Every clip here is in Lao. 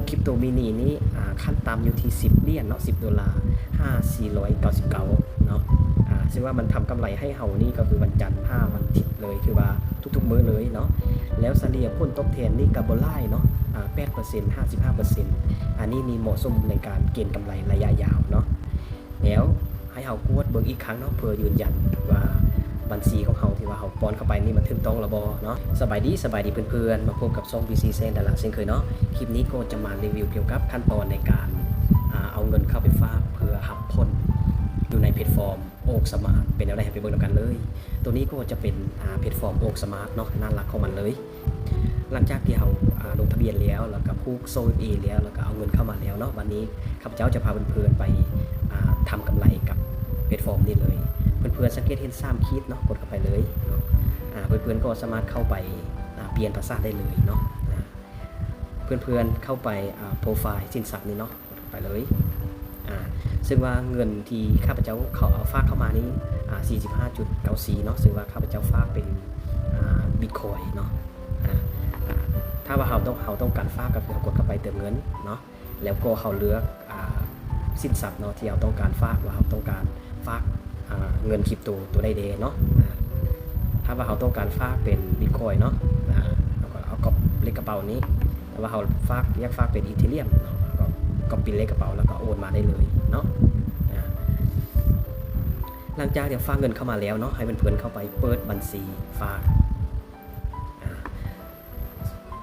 ຄຣິບໂຕມິນີນີ້ ອ່າ ຂັ້ນຕ່ຳຢູ່ທີ່ສິບຫຼຽນເນາະ ສິບໂດລາ ຫ້າສີ່ຮ້ອຍເກົ້າສິບເກົ້າເນາະ ອ່າ ຊຶ່ງວ່າມັນທຳກຳໄລໃຫ້ເຮົານີ້ກໍຄືວັນຈັນຫາວັນທິດເລີຍ ຄືວ່າທຸກໆມື້ເລີຍເນາະ ແລ້ວສະເລ່ຍຜົນຕອບແທນນີ້ກໍບໍ່ຫຼາຍເນາະ ອ່າ ແປດເປີເຊັນ ຫ້າສິບຫ້າເປີເຊັນ ອັນນີ້ນີ້ເໝາະສົມໃນການເກັງກຳໄລໄລຍະຍາວເນາະ. ແລ້ວໃຫ້ເຮົາກວດເບິ່ງອີກຄັ້ງເນາະ ເພື່ອຢືນຢັນວ່າບັນຊີຂອງເຮົາທີ່ວ່າເຮົາປ້ອນເຂົ້າໄປນີ້ມັນຖືກຕ້ອງແລ້ວບໍ່ເນາະ. ສະບາຍດີ ສະບາຍດີເພື່ອນໆ ມາພົບກັບຊ່ອງ ບີຊີ ແຊນດາລາ ເຊັ່ນເຄີຍເນາະ. ຄລິບນີ້ກໍຈະມາຣີວິວກ່ຽວກັບຂັ້ນຕອນໃນການ ອ່າ ເອົາເງິນເຂົ້າໄປຝາກເພື່ອຮັບຜົນຢູ່ໃນແພລດຟອມ ໂອກສະມາດ ເປັນແນວໃດ ໃຫ້ໄປເບິ່ງນຳກັນເລີຍ. ໂຕນີ້ກໍຈະເປັນ ອ່າ ແພລດຟອມໂອກສະມາດເນາະ ໜ້າຫຼັກຂອງມັນເລີຍ. ຫຼັງຈາກທີ່ເຮົາ ອ່າ ລົງທະບຽນແລ້ວ ແລ້ວກໍຜູກ ໂຊເອັຟເອ ແລ້ວ ແລ້ວກໍເອົາເງິນເຂົ້າມາແລ້ວເນາະ ວັນນີ້ຂ້າພະເຈົ້າຈະພາເພື່ອນໆໄປ ອ່າ ທຳກຳໄລກັບແພລດຟອມນີ້ເລີຍ. ເພື່ອນໆສັງເກດເຫັນສາມຂີດເນາະ ກົດເຂົ້າໄປເລີຍເນາະ. ອ່າ ເພື່ອນໆກໍສາມາດເຂົ້າໄປ ອ່າ ປ່ຽນພາສາໄດ້ເລີຍເນາະ. ອ່າ ເພື່ອນໆເຂົ້າໄປ ອ່າ ໂປຣໄຟລ໌ສິນຊັບນີ້ເນາະ ໄປເລີຍ ອ່າ ຊຶ່ງວ່າເງິນທີ່ຂ້າພະເຈົ້າເຂົ້າ ເອົາ ຝາກເຂົ້າມານີ້ ອ່າ ສີ່ສິບຫ້າຈຸດເກົ້າສີ່ເນາະ ຊຶ່ງວ່າຂ້າພະເຈົ້າຝາກເປັນ ອ່າ ບິດຄອຍເນາະ. ອ່າ ຖ້າວ່າເຮົາຕ້ອງ ເຮົາຕ້ອງການຝາກ ກໍຄືເຮົາກົດເຂົ້າໄປເຕີມເງິນເນາະ ແລ້ວກໍເຮົາເລືອກ ອ່າ ສິນຊັບເນາະ ທີ່ເຮົາຕ້ອງການຝາກ ວ່າເຮົາຕ້ອງການ ຝາກ ອ່າ ເງິນຄຣິບໂຕ ໂຕໃດແດ່ເນາະ. ອ່າ ຖ້າວ່າເຮົາຕ້ອງການຝາກເປັນບິດຄອຍເນາະ ອ່າ ເຮົາກໍເອົາກັອບເລກກະເປົານີ້ ແຕ່ວ່າເຮົາຝາກ ຢາກຝາກເປັນອີເທຣຽມເນາະ ເຮົາກໍກັອບປີ້ເລກກະເປົາ ແລ້ວກໍໂອນມາໄດ້ເລີຍເນາະ. ອ່າ ຫຼັງຈາກທີ່ຝາກເງິນເຂົ້າມາແລ້ວເນາະ ໃຫ້ເພື່ອນໆເຂົ້າໄປເປີດບັນຊີຝາກ. ອ່າ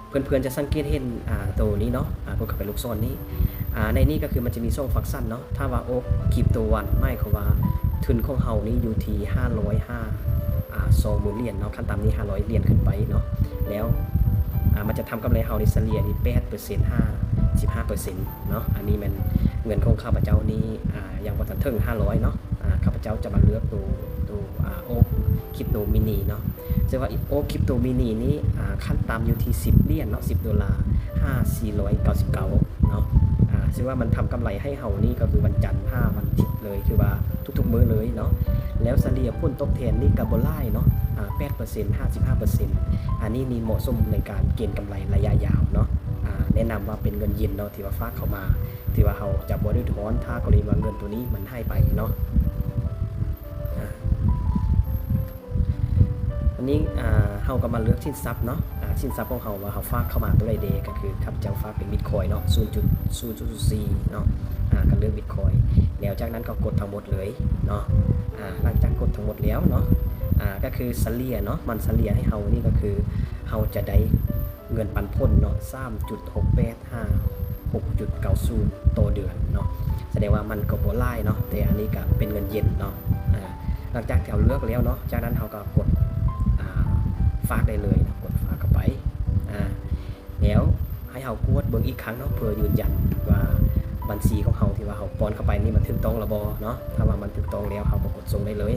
ເພື່ອນໆຈະສັງເກດເຫັນ ອ່າ ໂຕນີ້ເນາະ ອ່າ ກົດເຂົ້າໄປລູກສອນນີ້ ອ່າ ໃນນີ້ກໍຄືມັນຈະມີສອງຟັງຊັນເນາະ. ຖ້າວ່າໂອກຄຣິບໂຕວັນ ໝາຍຄວາມວ່າທຶນຂອງເຮົານີ້ຢູ່ທີ່ຫ້າຮ້ອຍຫາ ອ່າ ສອງໝື່ນຫຼຽນເນາະ ຂັ້ນຕ່ຳນີ້ຫ້າຮ້ອຍຫຼຽນຂຶ້ນໄປເນາະ. ແລ້ວ ອ່າ ມັນຈະທຳກຳໄລເຮົານີ້ສະເລ່ຍນີ້ແປດເປີເຊັນ ຫາສິບຫ້າເປີເຊັນເນາະ. ອັນນີ້ແມ່ນເງິນຂອງຂ້າພະເຈົ້ານີ້ ອ່າ ຍັງບໍ່ທັນເຖິງຫ້າຮ້ອຍເນາະ. ອ່າ ຂ້າພະເຈົ້າຈະມາເລືອກໂຕ ໂຕ ອ່າ ໂອກຄຣິບໂຕມິນີເນາະ. ເຊິ່ງວ່າໂອກຄຣິບໂຕມິນີນີ້ ອ່າ ຂັ້ນຕ່ຳຢູ່ທີ່ສິບຫຼຽນເນາະ ສິບໂດລາ ຫ້າສີ່ຮ້ອຍເກົ້າສິບເກົ້າເນາະ. ອ່າ ຊຶ່ງວ່າມັນທຳກຳໄລໃຫ້ເຮົານີ້ກໍຄືວັນຈັນຫາວັນທິດເລີຍ ຄືວ່າທຸກໆມື້ເລີຍເນາະ. ແລ້ວສະເລ່ຍຜົນຕອບແທນນີ້ກໍບໍ່ຫຼາຍເນາະ ອ່າ ແປດເປີເຊັນ ຫ້າສິບຫ້າເປີເຊັນ. ອັນນີ້ນີ້ເໝາະສົມໃນການເກັງກຳໄລໄລຍະຍາວເນາະ. ອ່າ ແນະນຳວ່າເປັນເງິນເຢັນເນາະ ທີ່ວ່າຝາກເຂົ້າມາ ທີ່ວ່າເຮົາຈະບໍ່ເດືອດຮ້ອນ ຖ້າກໍລະນີວ່າເງິນໂຕນີ້ມັນຫາຍໄປເນາະ. ອ່າ ອັນນີ້ ອ່າ ເຮົາກໍມາເລືອກສິນຊັບເນາະ. ອ່າ ສິນຊັບຂອງເຮົາວ່າເຮົາຝາກເຂົ້າມາໂຕໃດແດ່ ກໍຄືຂ້າພະເຈົ້າຝາກເປັນບິດຄອຍເນາະ ສູນຈຸດສູນສູນສີ່ເນາະ. ອ່າ ກໍເລືອກບິດຄອຍ ແລ້ວຈາກນັ້ນກໍກົດທັງໝົດເລີຍເນາະ. ອ່າ ຫຼັງຈາກກົດທັງໝົດແລ້ວເນາະ ອ່າ ກໍຄືສະເລ່ຍເນາະ ມັນສະເລ່ຍໃຫ້ເຮົານີ້ກໍຄືເຮົາຈະໄດ້ເງິນປັນຜົນເນາະ ສາມຈຸດຫົກແປດ ຫາ ຫົກຈຸດເກົ້າສູນຕໍ່ເດືອນເນາະ. ສະແດງວ່າມັນກໍບໍ່ຫຼາຍເນາະ ແຕ່ອັນນີ້ກໍເປັນເງິນເຢັນເນາະ. ອ່າ ຫຼັງຈາກທີ່ເຮົາເລືອກແລ້ວເນາະ ຈາກນັ້ນເຮົາກໍກົດ ອ່າ ຝາກໄດ້ເລີຍເນາະ ກົດຝາກເຂົ້າໄປ. ອ່າ ແລ້ວໃຫ້ເຮົາກວດເບິ່ງອີກຄັ້ງເນາະ ເພື່ອຢືນຢັນວ່າບັນຊີຂອງເຮົາທີ່ວ່າເຮົາປ້ອນເຂົ້າໄປນີ້ມັນຖືກຕ້ອງແລ້ວບໍ່ເນາະ. ຖ້າວ່າມັນຖືກຕ້ອງແລ້ວ ເຮົາກໍກົດສົ່ງໄດ້ເລີຍ.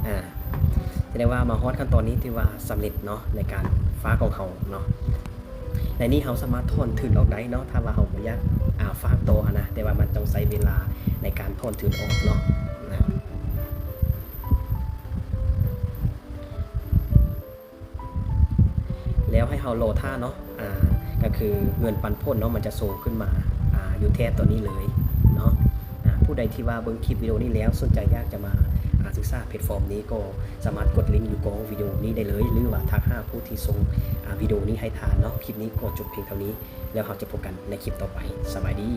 ອ່າ ສະແດງວ່າມາຮອດຂັ້ນຕອນນີ້ຖືວ່າສຳເລັດເນາະ ໃນການຝາກຂອງເຮົາເນາະ. ໃນນີ້ເຮົາສາມາດຖອນທຶນອອກໄດ້ເນາະ ຖ້າວ່າເຮົາບໍ່ຢາກ ອ່າ ຝາກຕໍ່ຫັ້ນນະ ແຕ່ວ່າມັນຕ້ອງໃຊ້ເວລາໃນການຖອນທຶນອອກເນາະ. ອ່າ ແລ້ວໃຫ້ເຮົາລໍຖ້າເນາະ ອ່າ ກໍຄືເງິນປັນຜົນເນາະ ມັນຈະໂຊຂຶ້ນມາ ອ່າ ຢູ່ແຖບຕົວນີ້ເລີຍເນາະ. ອ່າ ຜູ້ໃດທີ່ວ່າເບິ່ງຄລິບວິດີໂອນີ້ແລ້ວ ສົນໃຈຢາກຈະມາ ອ່າ ສຶກສາແພລດຟອມນີ້ ກໍສາມາດກົດລິງຢູ່ກ້ອງວິດີໂອນີ້ໄດ້ເລີຍ ຫຼືວ່າທັກຫາຜູ້ທີ່ສົ່ງ ອ່າ ວິດີໂອນີ້ໃຫ້ທ່ານເນາະ. ຄລິບນີ້ກໍຈົບພຽງເທົ່ານີ້ ແລ້ວເຮົາຈະພົບກັນໃນຄລິບຕໍ່ໄປ. ສະບາຍດີ.